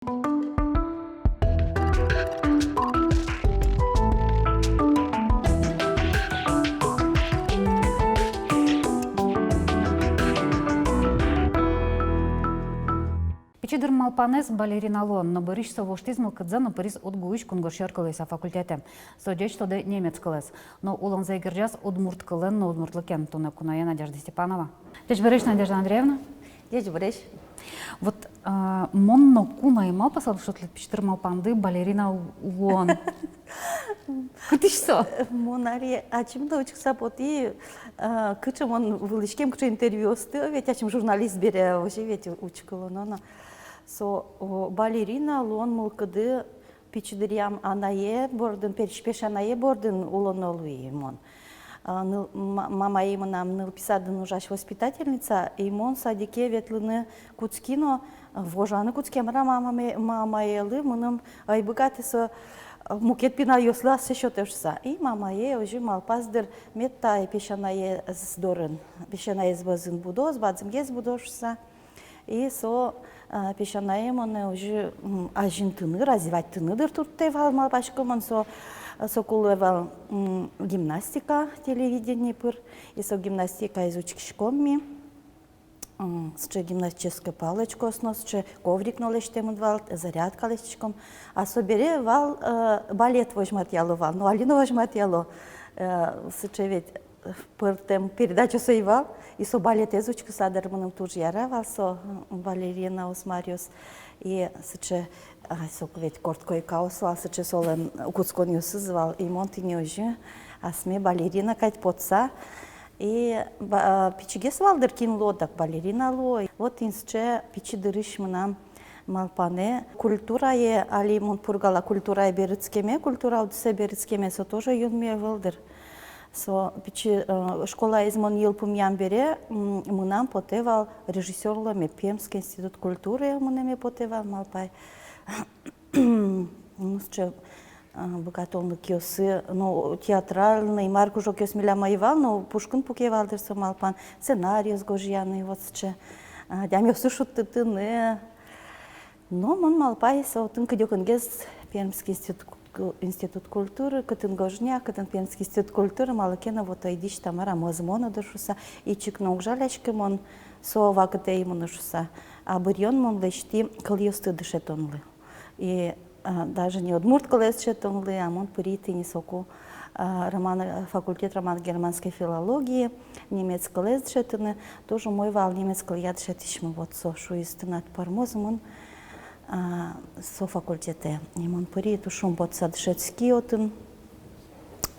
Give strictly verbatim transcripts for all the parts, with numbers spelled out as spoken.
Пичи дыр малпанэз балерина луон, но бӧрысь со воштӥз мылкыдзэ но пыриз УдГУысь кунгож сьӧр кылъёсъя факультетэ. Со ӟеч тодэ немец кылэз, но улонзэ герӟаз удмурт кылэн но удмуртлыкен. Туннэ куное Надежда Степанова. Ӟечбуресь, Надежда Андреевна. Ӟечбуресь. Вот, а, мон ноку но ӧй малпасал, что тӥляд пичи дыр малпанды балерина луон. Кытысь со? Мон али ачим но учкыса потӥ, а, кыӵе мон вылӥськем, кыӵе интервьюосты, ведь ачим журналист бере, озьы ведь учкылоно но. Со, о, балерина луон мылкыды пичи дыръям анае бордын, пе-, песянае бордын улоно луи мон. А, ныл-, ма-, мамае мынам нылпи садын ужась воспитательница, и мон садике ветлыны кутски но, а, вожаны кутски, мар-а, мамае-, мамаелы мыным ӧй быгаты со, а, мукет пиналъёслы ассэ сётэ шуса. И мамае озьы малпаз дыр, мед та песянаез дорын, песянаез вӧзын будоз, бадӟымгес будоз шуса. И со, а, песянае монэ озьы, м, азинтыны, развиватьтыны дыр турттэ вал, малпасько мон, со, со кулэ вал, м, гимнастика телевидение пыр. И со гимнастикаез учкиськом ми. М, сыӵе гимнастической палочкаос но, сыӵе коврик но лэсьтэмын вал, зарядка лэсьтӥськом. А собере вал, э, балет возьматъяло вал, но али но возьматъяло, э, сыӵе ведь пӧртэм передачаос ӧй вал, и со балетэз учкыса дыр мыным туж яра вал со, м, балеринаос, маръёс. И сыӵе, а, соку ведь корткойкаос вал, сыӵе солэн кутсконъёсыз вал, и мон тӥни озьы асме балерина кадь потса. И ба-, а, пичигес вал дыр, кин луод, дак балерина луо. Вот тӥни сыӵе пичи дырысь мынам малпанэ культурае, али мон Пургала культурае берытскеме, культура удысэ берытскеме, со тоже юнме ӧвӧл дыр. Со пичи, э, школаез мон йылпумъям бере, м, мынам потэ вал режиссёр луэме, Пермский институт культуры мынэме потэ вал, малпай. Ну, сыӵе, э, быгатонлыкъёсы, ну, театральный, мар, кружокъёс милям ӧй вал, но пушкын пуке вал дыр со малпан, сценариос гожъяны, вот сыӵе, э, адямиосты шудтытыны. Но мон малпай, со отын кыдёкынгес Пермский институт, институт культуры, кытын гожня, кытын Пермский институт культуры, малы ке но вот ӧй дӥсьты, мар-а, мӧзмо но дыр шуса, ичик но уг жаляськы мон со вакытэ ӧй мыны шуса. А быръён мон лэсьтӥ кылъёсты дышетонлы. И, а, даже не удмурт кылэз дышетонлы, а мон пыри тӥни соку, а, романо-, факультет романо-германской филологии, немец кылэз дышетыны, туж умой вал немец кылъя дышетӥсьмы, вот со шуиз: тынад пӧрмоз мон, а, со факультетэ. И мон пыри, туж шумпотса дышетски отын.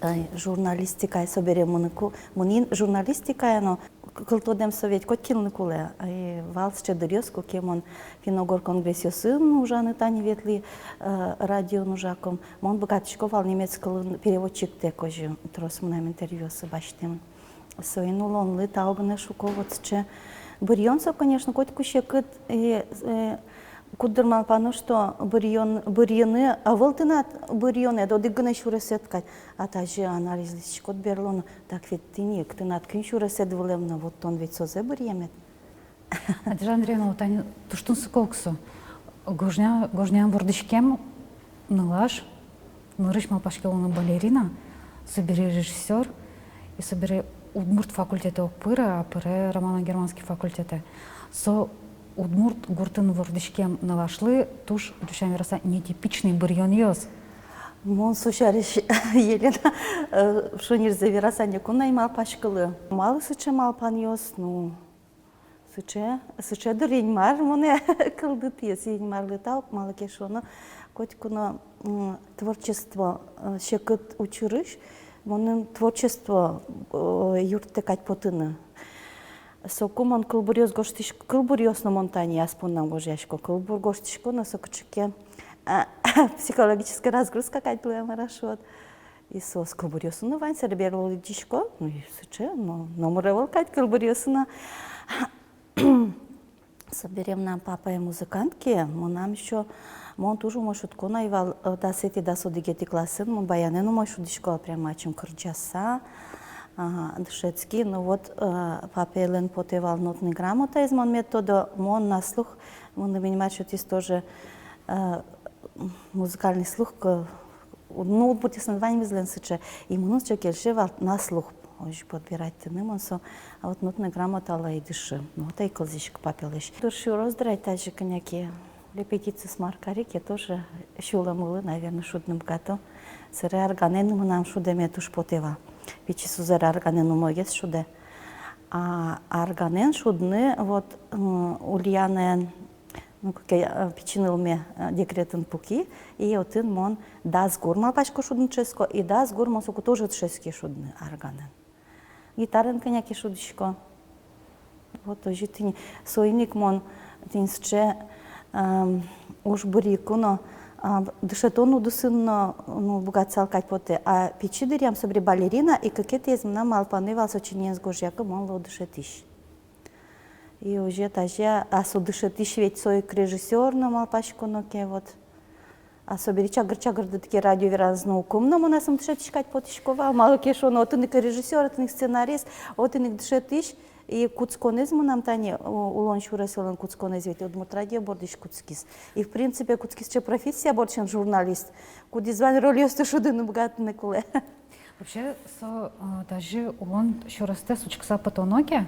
Ай, журналистикае собере мыныку, мынӥ ин журналистикае, но к-, кылтодэм со ведь котькинлы кулэ. Ай, вал сыӵе дыръёс, куке мон финн-угор конгрессъёсын ужаны тани ветлӥ, э, радиоын ужакум. Мон быгатӥсько вал немец кылын переводчиктэк озьы, трос мынам интервьюосы басьтэмын. Соин улонлы тау гинэ шуко, вот сыӵе быръён со, конечно, котьку секыт, э, э, куддыр малпано, что быръён, быръёны ӧвӧл тынад быръёнэд, одӥг гинэ сюресэд кадь. А тазьы анализ лэсьтӥськод берло но, так ведь тӥни ик тынад куинь сюресэд вылэм но, вот тон ведь созэ быръемед. Надежда Андреевна, вот тани туж тунсыко ук со. Гожня-, гожняен вордӥськем нылаш нырысь малпаське луыны балерина, собере режиссёр, и собере удмурт факультетэ уг пыры, а пыре романо-германский факультетэ. Со удмурт гуртын вордӥськем нылашлы туж, ӟуч сямен вераса, нетипичный быръёнъёс. Мон со сярысь, Елена, э, шонерзэ вераса, ноку но ӧй малпаськылы. Малы сыӵе малпанъёс, ну, сыӵе, сыӵе дыр Инмар монэ кылдытӥз, Инмарлы тау, малы ке шуоно, котьку но, м, творчество, э, секыт учырысь, монэн творчество, э, юрттэ кадь потыны. Соку мон кылбуръёс гожтӥсь-, кылбуръёс но мон тани ас поннам гожъясько, кылбур гожтӥсько но, со кыӵе ке, а, психологической разгрузка кадь луэ, мар-а шуод. И соос кылбуръёсын но вань, собере лыдӟисько, ну и сыӵе, но номыр ӧвӧл кадь кылбуръёсын но. Собере мынам папае музыкант ке, мынам ещё, мон туж умой шудӥсько на ӧй вал, э, дасэтӥ, дас одӥгетӥ классын, мон баянэн умой шудӥсько вал, прямо ачим кырӟаса, а, дышетски. Ну вот, э, папаелэн потэ вал нотный грамотаез, мон мед тодо, мон на слух, мыным Инмар сётӥз тоже, Э, музыкальный слух, к-, ну, удмуртъёслэн ваньмызлэн сыӵе, и мыным сыӵе кельше вал на слух. Озьы подбирать карыны мон со, а вот нотной грамоталы ӧй дышы. Ну, вот ӧй кылзӥськы папелэсь. Дыр сюроз дыр ай тазьы кӧня ке. Репетициос мар кари ке, тоже сюлэмлы, наверно, шудыны быгато. Сэре арганэн мынам шудэме туж потэ вал. Пичи сузэр арганэн умойгес шудэ. А арганэн шудыны, вот, м, Ульянаен, ну, куке, э, пичи нылме, э, декретын пуки, и отын мон дас гур малпасько шудыны дышетско, и дас гур мон соку тоже дышетски шудыны арганэн. Гитараен кӧня ке шудӥсько. Вот озьы тӥни. Соин ик мон тӥни сыӵе, эм, уж бырйику но, а, дышетон удысын но, ну, быгатысал кадь потэ. А пичи дыръям собере балерина, и кыкетӥез мынам малпанэ вал, сочинениез гожъяку, мон луо дышетӥсь. И озьы тазьы, а со дышетӥсь ведь со ик режиссёр но, малпаськоно ке, вот. А собере чагыр-чагыр дыдыке радио веранэз но уг кыльы но, мон асьмеос дышетӥсь кадь потӥсько вал, малы ке шуоно, отын ик режиссёр, отын ик сценарист, отын ик дышетӥсь, и кутсконэз мынам тани, у-, улон сюресылэн кутсконэз ведь удмурт радио бордысь кутскиз. И, в принципе, кутскиз сыӵе профессия бордысен, журналист, кудӥз вань рольёсты шудыны быгатыны кулэ. Вообще, со, э, тазьы улон сюрестэс учкыса потоно ке,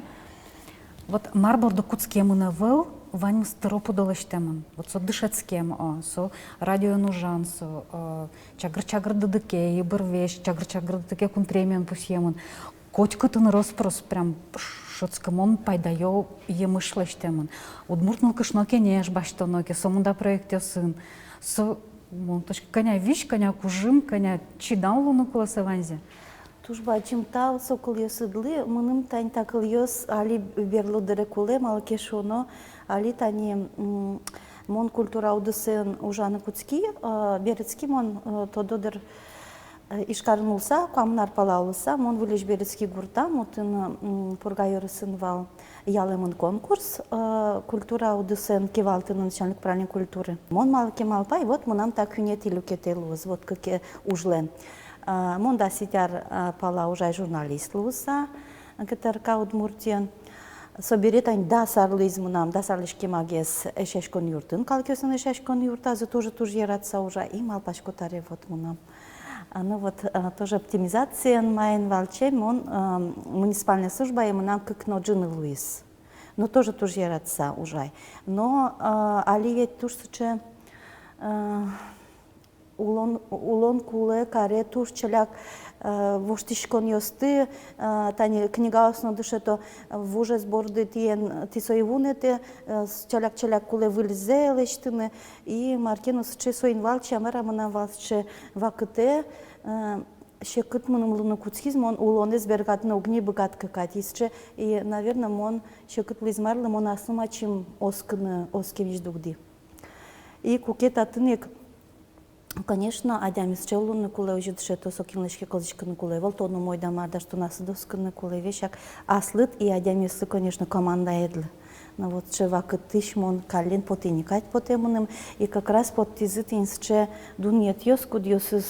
вот мар борды кутскемын ӧвӧл, ваньмыз тыро-пыдо лэсьтэмын. Вот со дышетскем, о, со радиоын ужан, со, э, чагыр-чагыр дыдыке, йыбырвесь, чагыр-чагыр дыдыке кун премиен пусъемын. Котькытын рос-прос, прям шӧдскымон, пайдаё емыш лэсьтэмын. Удмурт нылкышно кенеш басьтоно ке, сомында проектъёсын, со, мон тодӥсько, кӧня визь, кӧня кужым, кӧня чидам луыны кулэ со ваньзэ. Туж бадӟым тау со кылъёсыдлы. Мыным тани та кылъёс али берло дыре кулэ, малы ке шуоно, али тани, м, мон культура удысын ужаны кутски, э, берытски мон, э, тодо дыр, э, Ижкарын улыса, куамын ар пала улыса, мон выльысь берытски гуртам, отын, м, Пурга ёросын вал ялэмын конкурс, э, культура удысын кивалтыны, начальник управления культуры. Мон малы ке малпай, вот мынам та куинетӥ люкетэ луоз, вот кыке ужлэн. Э, мон дас вить ар, э, пала ужай журналист луыса, ГТРК Удмуртиын. Собере тани дас ар луиз мынам, дас арлэсь кемагес Эшъяськон юртын, калыкъёсын Эшъяськон юртазы, тоже туж яратыса ужа, и малпасько, таре вот мынам. А, ну вот, а, тоже оптимизациен маин валче мон, а, муниципальной службае мынам кык но ӝыны луиз. Но тоже туж яратыса ужай. Но, а, али ведь туж сыӵе, а, улон, улон кулэ каре туж ӵаляк, а, воштӥськонъёсты, а, тани книгаос но дышето, а, вужез борды тӥ эн, тӥ сое вунэтэ, а, с-, ӵаляк-ӵаляк кулэ выльзэ лэсьтыны. И мар ке но сыӵе соин валче, а мар-а, мынам вал сыӵе вакытэ, э, секыт мыным луыны кутскиз, мон улонэз бергатыны уг ни быгатӥськы кадь. И сыӵе, и, наверно, мон секыт луиз марлы, мон аслым ачим оскыны, оскемысь дугдӥ. И куке татын ик, конечно, адями сыӵе луыны кулэ, озьы дышето, со кинлэсь ке кылзӥськыны кулэ ӧвӧл, тон умой-а, мар-а, дас тон аслыд оскыны кулэ весяк. Аслыд и адямиослы, конечно, командаедлы. Но вот сыӵе вакытысь мон каллен потӥ ни кадь потэ мыным, и как раз поттӥзы тӥни сыӵе дунъетъёс, кудъёсыз,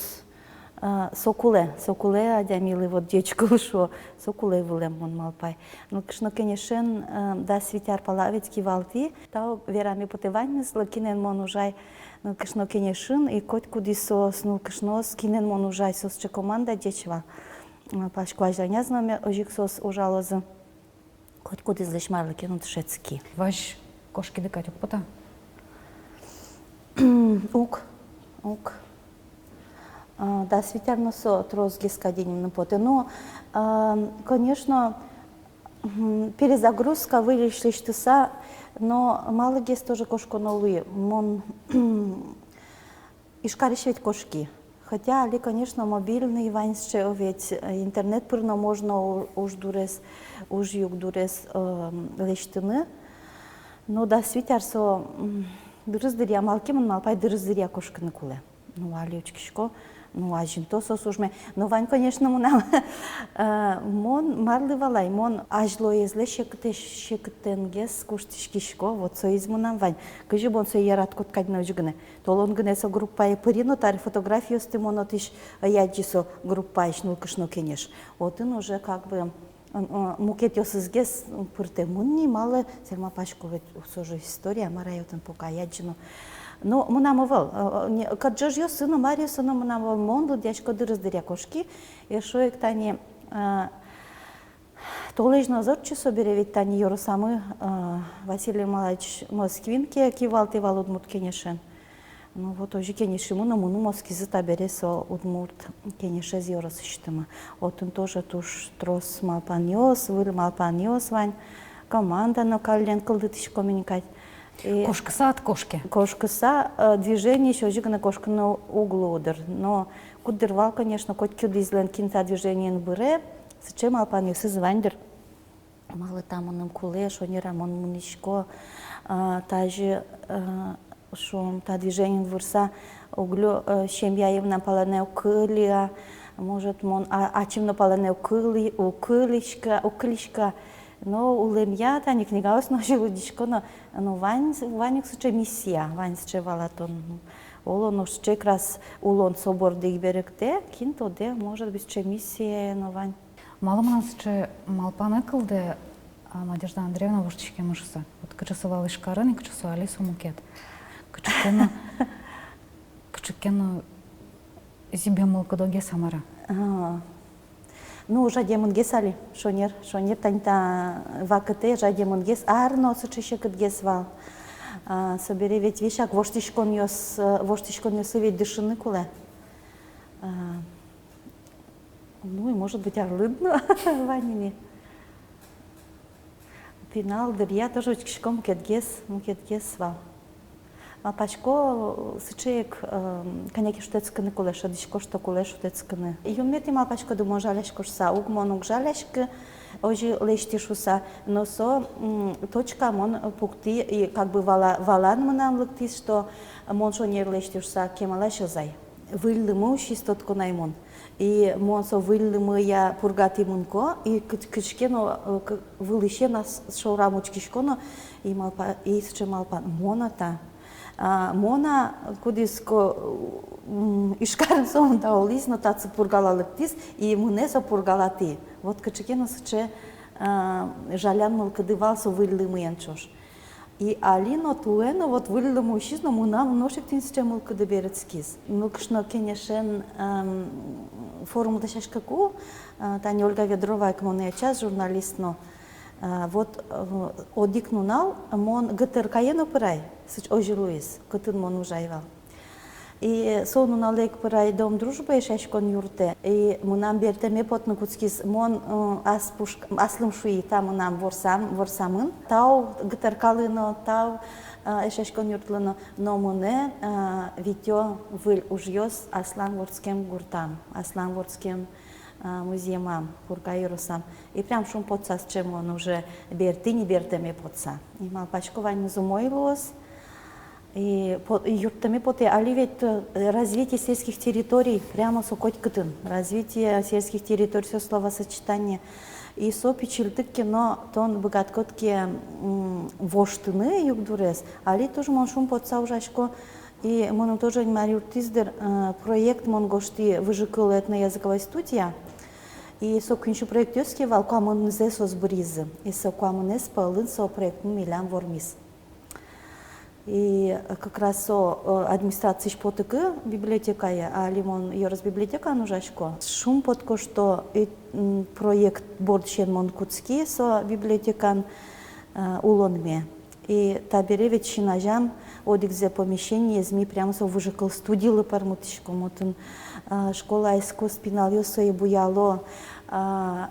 а, со кулэ, со кулэ адямилы, вот ӟеч кыл шуо, со кулэ вылэм, мон малпай. Нылкышно кенешен, а, дас вить ар пала ведь кивалтӥ, тау вераме потэ ваньмызлы, кинэн мон ужай Нылкышно кенешын, и котькудӥз соос нылкышноос, кинэн мон ужай, соос сыӵе команда ӟеч вал. Малпасько, азьланяз но ме-, озьы ик соос ужалозы. Котькудӥзлэсь марлы ке но дышетски. Вазь кошкиды кадь уг поты-а? Уг, уг. А, дас вить ар но со тросгес кадь ини мыным потэ. Ну, а, конечно, мгм, перезагрузка выльысь лэсьтыса, но малыгес тоже кошконо луи. Мон Ижкарысь ведь кошки. Хотя али, конечно, мобильный вань сыӵе, ведь, э, интернет пыр но можно у-, уж дурез, уж югдурез, э, лэсьтыны. Но дас вить ар со, м, дырыз дыръя, малы ке мон малпай, дырыз дыръя кошкыны кулэ. Ну, али учкисько, ну, азинто соос ужме. Но вань, конечно, мынам, э, мон марлы валай, мон азьлоезлэсь секытэ-, секытэнгес куштӥськисько, вот соиз мынам вань. Кызьы бон сое яратӥськод кадь но озьы гинэ. Толон гинэ со группае пыри но, таре фотографиосты мон отысь ӧй адӟы, со группаысь «Нылкышно кенеш». Отын уже как бы, м, м, мукетъёсызгес пыртэмын ни, малы, сое малпасько, ведь со же история, мар-а, отын пока ӧй адӟы но. Но мынам ӧвӧл, э, э, не, кӧт ӝожъёсы но, маръёсы но мынам ӧвӧл, мон лыдъясько дырыз дыръя кошки. Эшшо ик тани, э, толэзь но ӧз ортчы собере, ведь тани ёросамы, э, Василий Малаевич Москвин ке кивалтэ вал Удмурт Кенешен. Ну вот, озьы кенешимы но мыным оскизы табере со Удмурт Кенешез ёросысьтымы. Отын тоже туж трос малпанъёс, выль малпанъёс вань, команда но каллен кылдытӥськом ини кадь. И кошкыса ӧд кошке. Кошкыса, э, движениысь озьы гинэ кошкыны уг луы дыр. Но куддыр вал, конечно, котькудӥзлэн, кин та движениын быре, сыӵе малпанъёсыз вань дыр. Малы та мыным кулэ, шонер-а мон мынӥсько, а, тазьы, э, шуом, та движениын вырса, уг лю, э, семьяе мынам палэнэ уг кыльы-а, может, мон, а, ачим но палэнэ уг кыльы, уг кыльы-, уг кыльыськы-а. Но улэмъя тани книгаос но озьы лыдӟисько но, но вань, вань ик сыӵе миссия, вань сыӵе валатон. Оло, но сыӵе как раз улон со борды ик берыктэ, кин тодэ, может быть, сыӵе миссия но вань. Малы мынам сыӵе малпанэ кылдэ, а, Надежда Андреевна воштӥськемын шуыса. Вот кыӵе со вал Ижкарын, кыӵе со али, со мукет. Кыӵе ке но, кыӵе ке но зӥбем мылкыдогес-а, мар-а. А. Ну, жадемынгес али, шонер, шонер тани та вакытэ жадемынгес, ар но сыӵе секытгес вал. А, собере ведь весяк воштӥськонъёс, э, воштӥськонъёслы ведь дышыны кулэ. А, ну и, может быть, арлыд но вань ини. Пинал дыръя тоже учкисько, мукетгес, мукетгес вал. Малпасько, сыӵе ик, эм, кӧня ке шутэтскыны кулэ, шӧдӥсько, что кулэ шутэтскыны. Юмет и малпаськоды, мон жалясько шуыса, уг, мон уг жаляськы, озьы лэсьтӥ шуыса. Но со, м, точка мон пуктӥ, и как бы вала-, валан мынам лыктӥз, что мон шонер лэсьтӥ шуыса, кемалась ӧз ай. Выль лымы усиз, тодӥсько на ай мон. И мон со выль лымыя Пургатӥ мынӥсько, и кыт-, кытчы ке но, э, к-, вылысен ас шорам учкисько но, и малпа-, и сыӵе малпан, мон-а та. А, мон-а, кудӥз ко-, м, Ижкарын сомында улӥз но татчы Пургала лыктӥз, и мынэ со Пургалатӥ. Вот кыӵе ке но сыӵе, а, жалян мылкыды вал со выль лымыен ӵош. И али но туэ но вот выль лымы усиз но, мынам нош ик тӥни сыӵе мылкыды берытскиз. Нылкышно кенешен, эм, форумлы дасяськыку, э, тани Ольга Ведрова ик монэ ӧтьыса, журналист но, э, вот, э, одӥг нунал мон ГТРК-е но пырай, сыӵе озьы луиз, кытын мон ужай вал. И со нуналэ ик пырай Дом дружбы, Эшъяськон юртэ. И мынам бертэме потыны кутскиз, мон, э, ас пушк-, аслым шуи, та мынам ворсам, ворсамын. Тау ГТРК-лы но, тау, э, Эшъяськон юртлы но, но мынэ, э, витё выль ужъёс аслам вордскем гуртам, аслам вордскем, э, музъемам, Пурга ёросам. И прям шумпотса сыӵе мон уже бертӥ ни, бертэме потса. И малпасько, ваньмыз умой луоз. И по-, и юрттэме потэ, али ведь, э, развитие сельских территорий, прямо со котькытын. Развитие сельских территорий, со словосочетание. И со пичильтык ке но тон быгатӥськод ке, м, воштыны югдурез. Али туж мон шумпотса ужасько, и мыным тоже Инмар юрттӥз дыр, э, проект мон гожтӥ, «Выжыкыл» этноязыковой студия. И со куинь сю проектъёс ке вал, куамынзэ соос быръизы. И со куамынэз пӧлын со проектмы милям вормиз. И, э, как раз со, э, администрациысь потыкы библиотекае, али мон ёрос библиотекаын ужасько. Шумпотко, что, э, м, проект бордысен мон кутски со библиотекан, э, улонме. И табере ведь син азям одӥгзэ помещениез ми прямо со «Выжыкыл» студилы пӧрмытӥськом, отын, э, школа искусств пиналъёс сое буяло, а,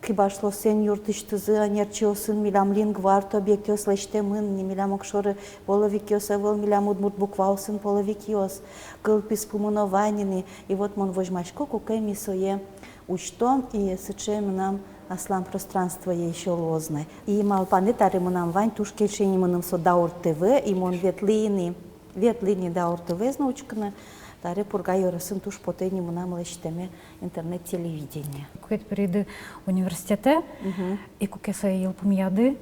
кибашлосэн юрттӥсьтызы ӧнерчиосын, милям лингвоарт объектъёс лэсьтэмын ини, милям огшоры половикъёс ӧвӧл, милям удмурт букваосын половикъёс, кыл писпумы но вань ини. И вот мон возьмасько, куке ми сое усьтом, и сыӵе мынам аслам пространствое ещё луоз на. И малпанэ табере мынам вань, туж кельше ини мыным со «Даур ТВ», и мон ветлӥ ини. Ветлӥ ини «Даур ТВ»-ез но учкыны, табере Пурга ёросын туж потэ ини мынам лэсьтэме интернет-телевидение. Куке тӥ пыриды университетэ, мгм, и куке сое йылпумъяды,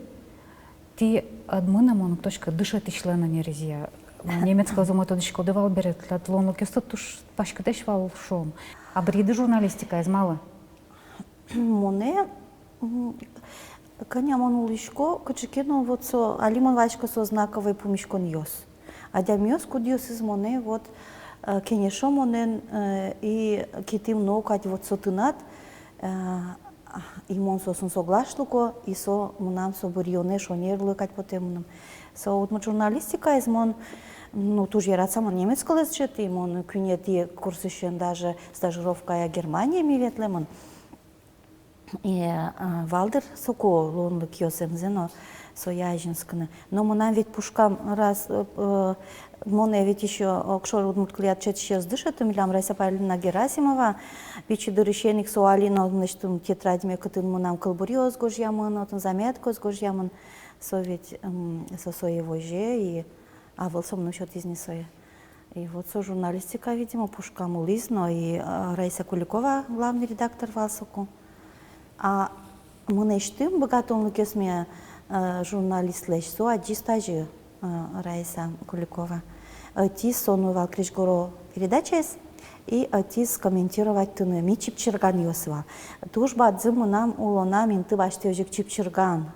тӥ ӧд мынэ, мон уг тодӥськы, дышетӥсьлэн ӧнерезъя. Немец кылзэ умой тодӥськоды вал бере, тӥляд луонлыкъёсты туж паськытэсь вал, шуом. А быриды журналистикаез малы? Монэ, м, кӧня мон улӥсько, кыӵе ке но вот со, али мон валасько, со знаковой пумиськонъёс. Адямиос, кудъёсыз монэ вот, э, кенешо монэн, э, и китӥм но кадь вот со тынад, э, и мон соосын соглаш луко, и со мынам со быръёнэ, шонерлы кадь потэ мыным. Со удмурт журналистикаез мон, ну, туж яратыса мон немец кылэз дышетӥ, мон куинетӥ курсысен даже стажировкая Германие ми ветлэмын. И, а, вал дыр соку луонлыкъёс, зэмзэ но, сое азинскыны. Но мынам ведь пушкам раз, э, э, монэ ведь ещё огшоры удмурт кылъя дышетӥсьёс дышето, милям Раиса Павловна Герасимова, пичи дырысен ик со али но, значит, тетрадьме, кытын мынам кылбуръёс гожъямын, отын заметкаос гожъямын, со ведь, м, со сое возе, и ӧвӧл со мыным сётӥз ни сое. И вот со журналистика, видимо, пушкам улӥз но, и, э, Раиса Куликова главный редактор вал соку. А мынэсьтым быгатонлыкъёсме, э, журналистлэсь со адӟиз тазьы, э, Раиса Куликова. Ӧтиз со нуны вал крезьгуро передачаез, и ӧтиз комментировать карыны, ми чипчирганъёс вал. Туж бадӟым мынам улонам инты басьтэ озьы ик чипчирган.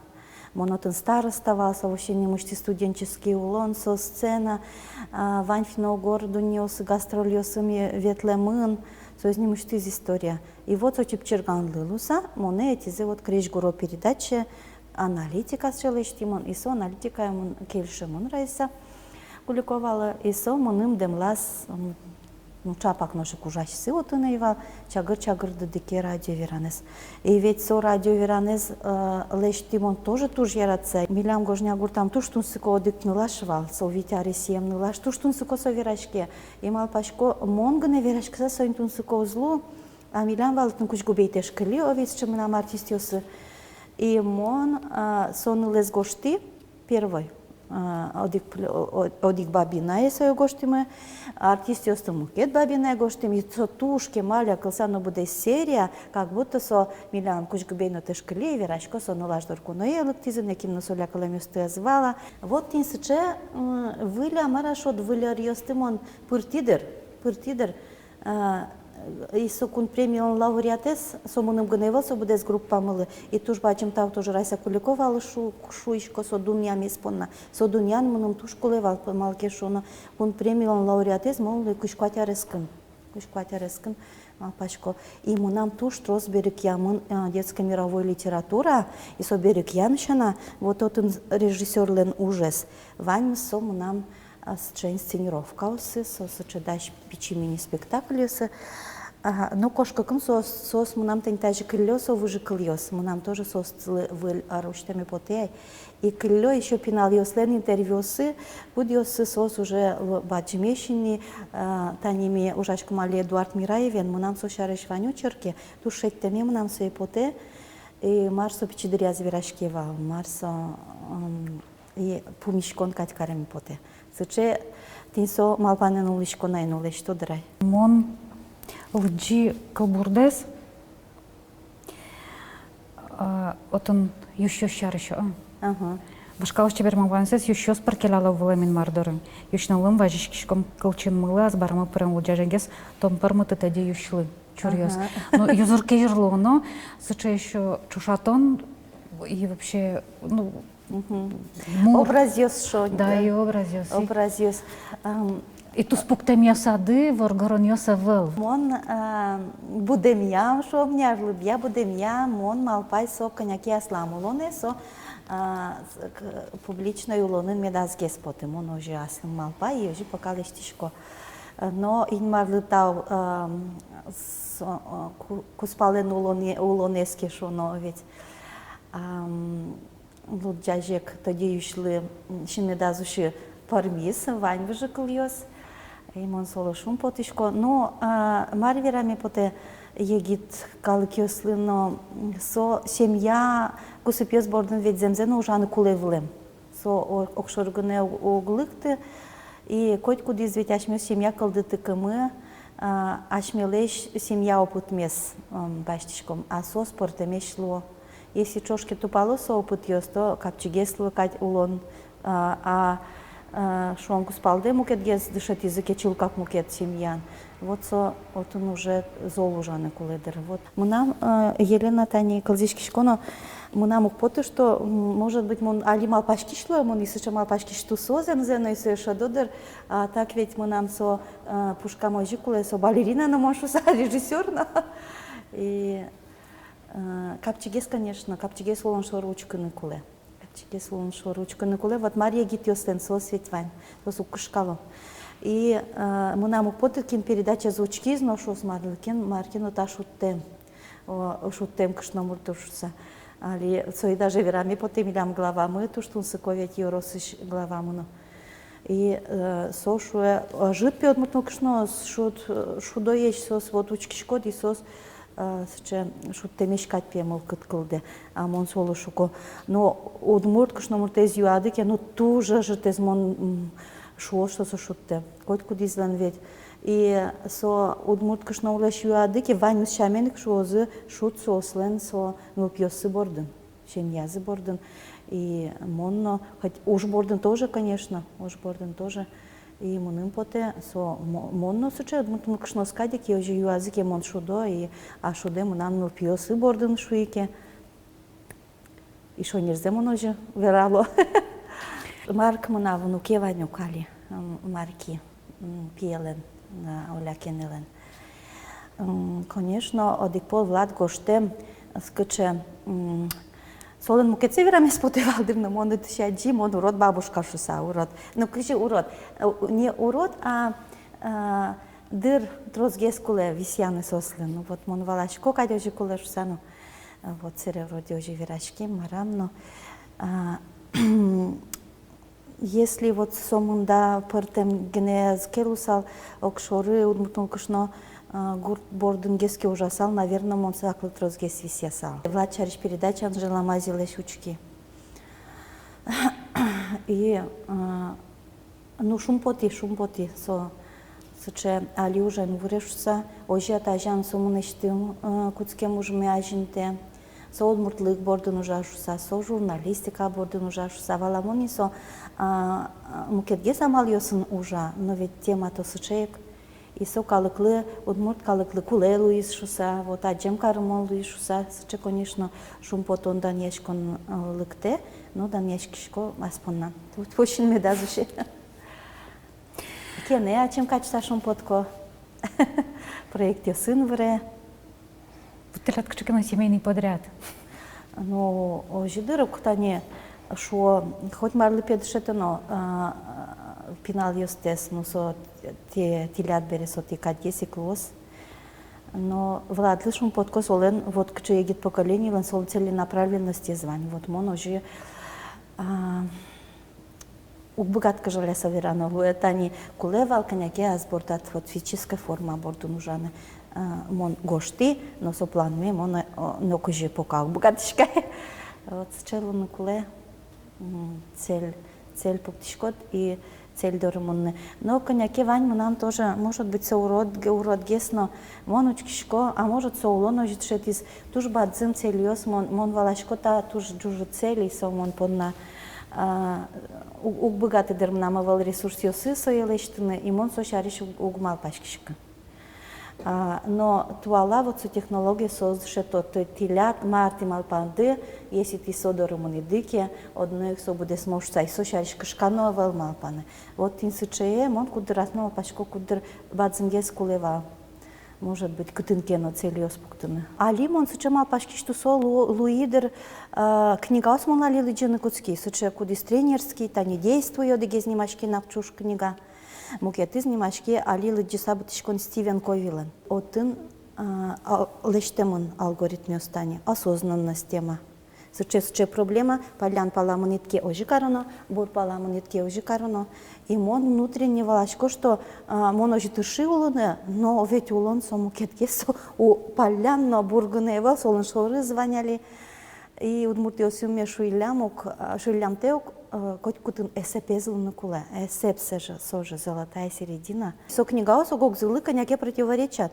Мон отын староста вал, со вообще нимысьтыз студенческий улон, со сцена, а, вань финно-угор дуннеосы гастрольёсы ми ветлэмын, соиз нимысьтыз история. И вот со чипчирганлы луыса, монэ ӧтизы вот крезьгуро передачае, аналитика сыӵе лэсьтӥмон, и со аналитикая мон кельшымон Раиса Куликовалы, и со мыным дэмлаз, м, ну, чапак нош ик ужасьсы отын ӧй вал, чагыр-чагыр дыдыке радио веранэз. И ведь со радио веранэз, э, лэсьтӥмон тоже туж яратыса. Милям Гожня гуртам туж тунсыко одӥг нылаш вал, со вить аресъем нылаш, туж тунсыко со вераське. И малпасько, мон гинэ вераськыса соин тунсыко уз лу, а милям вал отын Кузьгубей Тышкылӥ, о, ведь сыӵе мынам артистъёсы. И мон, э, со нылэз гожтӥ, первой, а, одӥг плё-, о-, о-, одӥг бабинае сое гожтӥмы, артистъёсты мукет бабинае гожтӥм, и со туж кемалля кылса но быдэс серия, как будто со милям Кузьгубей но Тышкылӥ, верасько, со нылаш доры куное лыктӥзы, нокин но соля кылэмъёсты ӧз вала. Вот тӥни сыӵе, м, выль, а мар-а шуод, выль ӧръёсты мон пыртӥ дыр, пыртӥ дыр. А, и со кун премилэн лауреатэз, со мыным гинэ ӧвӧл, со быдэс группамылы. И туж бадӟым тау тоже Раиса Куликовалы шу-, шуисько со дунъямез понна. Со дунъян мыным туж кулэ вал, малы ке шуоно, кун премилэн лауреатэз мон луи кызь куать арескын. Кызь куать арескын, малпасько. И мынам туж трос берыкъямын, а, детской мировой литература, и со берыкъян сяна, вот отын режиссёрлэн ужез. Ваньмыз со мынам, а, сыӵе инсценировкаосы, со сыӵе дась пичи мини-спектакльёсы. А, но кошкыкум соос, соос мынам тӥни тазьы кыллё, со выжыкылъёс, мынам тоже соослы выль ӧр усьтэме потэ ай. И кыллё ещё пиналъёслэн интервьюсы, кудъёссы соос уже л-, бадӟымесь ини, а, тани ми ужаськом али Эдуард Мираевен, мынам со сярысь вань очерке, туж шедьтэме мынам сое потэ, и мар со пичи дыръяз вераське вал, мар со, м, и пумиськон кадь кареме потэ. Сыӵе тӥни со малпанэн улӥсько на ини, лэсьто дыр ай. Мон лыдӟи кылбурдэс, а, отын юсьёс сярысь, а? Ага. Вашкалаос чебер малпанъёссэс юсьёс пыр келяло вылэм Инмар дорын. Юсь но лым вазиськиськом кылчинмылы, азбармы пырем лулӟажегес тон пӧрмыты тӧдьы юсьлы чуръёс. Ага. Ну, юзыр-кизыр луоно, сыӵе ещё ӵошатон, и вообще, ну, мгм, мур. Образъёс шуо, да, да, и образъёс, и образъёс. Ам, и туспуктэмъёсады воргоронъёс ӧвӧл. Мон, а, будэмъям, шуом ни, арлыдъя будэмъям, мон малпай, со кӧня ке аслам улонэ, со, а, с-, к-, публичной улонын медазгес поты, мон озьы аслым малпай, и озьы пока лэсьтӥсько. Но Инмарлы тау, ам, со, а, ку-, кузпалэн улонэ-, улонэз ке шуоно ведь. Ам, лулӟажег тӧдьы юсьлы, м, син медаз усьы, пӧрмиз, вань выжыкылъёс. И мон солы шумпотӥсько. Ну, а, мар вераме потэ егит калыкъёслы но, м, со семья кусыпъёс бордын ведь зэмзэ но ужаны кулэ вылэм. Со о-, огшоры гинэ у-, уг лыкты. И котькудӥз ведь асьмеос семья кылдытыкумы, а, асьмелэсь семья опытмес, м, басьтӥськом, а соос пӧртэмесь луо. Если ӵош ке тупало со опытъёс, то капчигес луэ кадь улон, а, а, а, шуом, кузпалдэ мукетгес дышетӥзы ке чылкак мукет семьяын, вот со отын уже зол ужаны кулэ дыр. Вот. Мынам, э, Елена, тани кылзӥськисько но, Мынам уг поты, что, м, может быть, мон али малпаськись луэ, мон и сыӵе малпаськись тусо зэмзэ но, и сое шӧдо дыр. А так ведь мынам со, э, пушкам озьы кулэ, со балерина но мон шуса, режиссёр но. И, э, капчигес, конечно, капчигес улон шоры учкыны кулэ. Капчигес улон шоры учкыны кулэ. Вот мар егитъёслэн соос ведь вань, соос уг кышкало. И, э, мынам уг поты, кин передачазэ учкиз но шуоз: марлы ке но, мар ке но та шудтэм. О, шудтэм кышномурт шуса. Али сое даже вераме потэ, милям главамы туж тунсыко ведь, ёросысь главамы но. И, э, со шуэ, ӧжыт пе удмурт нылкышноос шуд-, э, шудоесь соос, вот учкиськод, и соос, э, сыӵе шудтэмесь кадь пе мылкыд кылдэ. А мон солы шуко: но удмурт кышномуртэз юады ке, но туж ӧжытэз мон, м, шуо, что со шудтэм. Котькудӥзлэн ведь. И со удмурт кышномуртлэсь юады ке, ваньмыз сямен ик шуозы: шуд соослэн со нылпиоссы бордын, семьязы бордын. И мон но, хоть уж бордын тоже, конечно, уж бордын тоже. И мыным потэ, со мо-, мон но сыӵе удмурт нылкышноос кадь ик, и озьы юазы ке, мон шудо, и, а шудэ мынам нылпиосы бордын, шуи ке. И шонерзэ мон озьы верало. Марк мынам внуке вань ук али, м, Марки, м, пиелэн, а, Оля кенэлэн. М, конечно, одӥг пол Влад гожтэм, сыӵе, м, солэн мукетсэ верамез потэ вал дыр, но мон ӧтысь адӟи, мон урод бабушка шуса, урод. Ну, кызьы урод? Э, не урод, а, а, дыр тросгес кулэ висъяны соослы. Ну, вот мон валасько кадь озьы кулэ шуса, ну. Вот, сэре вроде озьы вераськем, марам но, а, если вот сомында пӧртэм гинэ ӧз ке луысал, огшоры удмурт нылкышно, а, гурт бордын гес ке ужасал, наверно, мон саклык тросгес висъясал. Влад сярысь передача Анжела Мазилэсь учки. И, а, Ну, шумпотӥ, шумпотӥ, со сыӵе али ужен вырез шуса, озьы-а, тазьы-а, со мынэсьтым, э, кутскем ужме азинтэ, со удмуртлык бордын ужа шуса, со журналистика бордын ужа шуса. Валамон ини, со, а, а, мукетгес амалъёсын ужа, но ведь тема-то сыӵе ик. И со калыклы, удмурт калыклы кулэ луиз шуса, вот, адӟем карымон луиз шуса, сыӵе, конечно, шумпотон, данъяськон, э, лыктэ, но данъяськисько ас понна. Вот, вошин медаз усе. Кенэ ачим кадь шумпотӥсько. Проектъёсын выре. Вот тӥляд кыӵе ке но семейный подряд. Ну, озьы дыр ук, тани шуо, хоть марлы пе дышетоно, а, пиналъёстэс, ну, со те, тӥляд бере со тӥ кадьгес ик луоз. Но Владлы шумпотӥсько, солэн вот кыӵе егит поколениелэн, солэн целенаправленностез вань. Вот мон озьы, а, Уг быгаты, жаляса верано луэ, тани кулэ вал кӧня ке ас бордад, вот, физической форма бордын ужаны. А, мон гожтӥ, но со планме мон, э, о, нокызьы пока уг быгатӥськы. Вот, сыӵе луыны кулэ, м, цель, цель пуктӥськод и цель доры мыныны. Но кӧня ке вань мынам тоже, может быть, со урод, уродгес, но мон учкисько, а может, со улон озьы дышетӥз, туж бадӟым цельёс, мон, мон валасько, та туж ӝужыт цель, и со мон понна, а, у-, уг быгаты дыр, мынам ӧвӧл ресурсъёсы сое лэсьтыны, и мон со сярысь уг, уг малпаськиськы. А, но туала вот со технология, соос дышето, то тӥляд, мар тӥ малпанды, если тӥ со доры мынӥды ке, одно ик со быдэсмоз шуса, и со сярысь кышкано ӧвӧл малпаны. Вот тӥни сыӵе, мон куддыр ас но малпасько, куддыр бадӟымгес кулэ вал. Может быть, кытын ке но цельёс пуктыны. Али мон сыӵе малпаськись тусо лу-, луи дыр, э, книгаос мон али лыдӟыны кутски, сыӵе кудӥз тренерский, тани «Действуй», одӥгез нимаське «Нак чуж» книга. Мукетыз нимаське, али лыдӟыса быдтӥсько ни, Стивен Ковилэн. Отын, э, ал-, лэсьтэмын алгоритмъёс, тани осознанность тема. Сыӵе, сыӵе проблема, паллян пала мынӥд ке, озьы кароно, бур пала мынӥд ке, озьы кароно. И мон внутренне валасько, что, а, мон озьы тырши улыны, но ведь улон со мукетгес, со у-, паллян но бур гинэ ӧвӧл, солэн шорыз вань али. И удмуртъёсме шуиллям ук, а, шуиллямтэ ук, э, котькытын эсэпез луыны кулэ. Эсэп со же, со же золотая середина. Со книгаос ог-огзылы кӧня ке противоречат.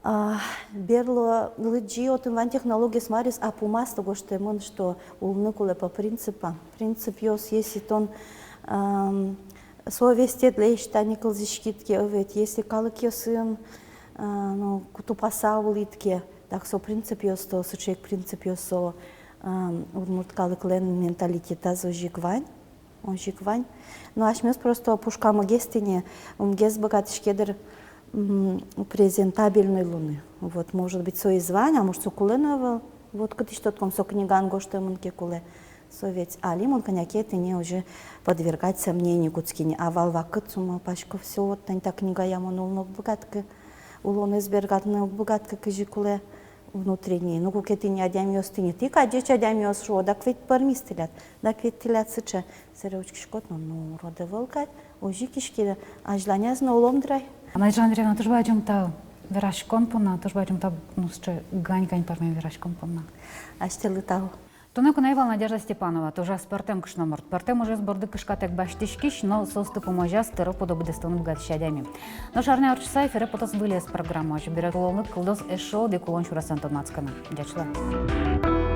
А, берло лыдӟи, отын вань технологиос, маръёс, а пумаз-то гожтэмын, что улыны кулэ по принципам. Принципъёс, если тон, ам, совестьедлэсь тани кылзӥськид ке, ведь, если калыкъёсын, а, ну, ку-, тупаса улӥд ке, так со принципъёс-то, сыӵе ик принципъёс, со Ам, удмурт калыклэн менталитетаз озьы ик вань, озьы ик вань. Но асьмеос просто пушкамы гес тӥни, ум гес быгатӥське дыр, м, презентабельной луыны. Вот, может быть, со из вань, а может, со кулэ но ӧвӧл. Вот кытысь тодӥськом, со книгаын гожтэмын ке кулэ. Со ведь али мон кӧня ке тӥни озьы подвергать сомнению кутски ни. А вал вакыт, со малпасько, всё, вот тани та книгая мон улыны уг быгатӥськы, улонэз бергатыны уг быгатӥськы, кызьы кулэ внутренний. Ну, куке тӥни адямиос тӥни, тӥ кадь ӟеч адямиос, шуо, дак ведь пӧрмиз тӥляд, дак ведь тӥляд сыӵе. Сэре учкиськод но, ну, урод ӧвӧл кадь, озьы ик иське, азьланяз но улом дыр ай. Анна Александровна, туж бадӟым тау вераськон понна, туж бадӟым тау, ну, сыӵе гань-гань пӧрмем вераськон понна. Асьтэлы тау. Туннэ куное вал Надежда Степанова, тужгес пӧртэм кышномурт. Пӧртэм ужъёс борды кышкатэк басьтӥськись, но соосты пумозяз тӧро пудо быдэстыны быгатӥсь адями. Нош арня ортчыса эфире потоз выльёз программаос. Бере улонлык кылдоз эшшо одӥг улон сюресэн тодматскыны. Ӟеч луэ.